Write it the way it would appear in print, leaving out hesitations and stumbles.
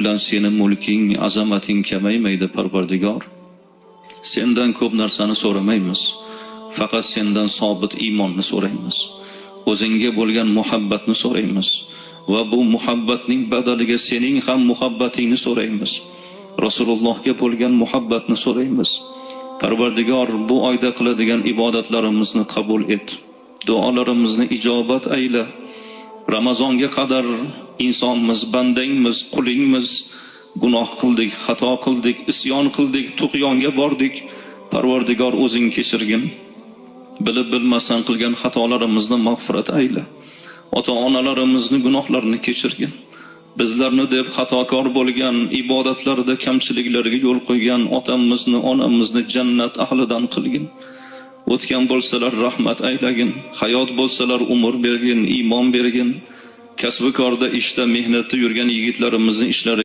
bilan seni mulking, azamating kamaymaydi, Parvardigor. Sendan ko'p narsani so'ramaymiz. Faqat sendan sobit iymonni so'raymiz. O'zingga bo'lgan muhabbatni so'raymiz va bu muhabbatning badaliga sening ham muhabbatingni so'raymiz. Rasulullohga bo'lgan muhabbatni so'raymiz. Parvardigor, bu oyda qiladigan ibodatlarimizni qabul et. Duolarimizni ijobat ayla. Ramazonga qadar insonmiz, bandangmiz, qulingmiz. Gunoh qildik, xato qildik, isyon qildik, tug'yonga bordik. Parvardigor, o'zing kechirgin. Bilib bilmasdan qilgan xatolarimizni mag'firat ayla. Ota-onalarimizni gunohlarini kechirgin. Bizlarni deb xatokor bo'lgan, ibodatlarda kamchiliklarga yo'l qo'ygan otamizni, onamizni jannat ahlidan qilgin. O'tgan bo'lsalar rahmat aylagin, hayot bo'lsalar umr bergin, iymon bergin. Kasbi korda, ishda, mehnatda yurgan yigitlarimizni ishlari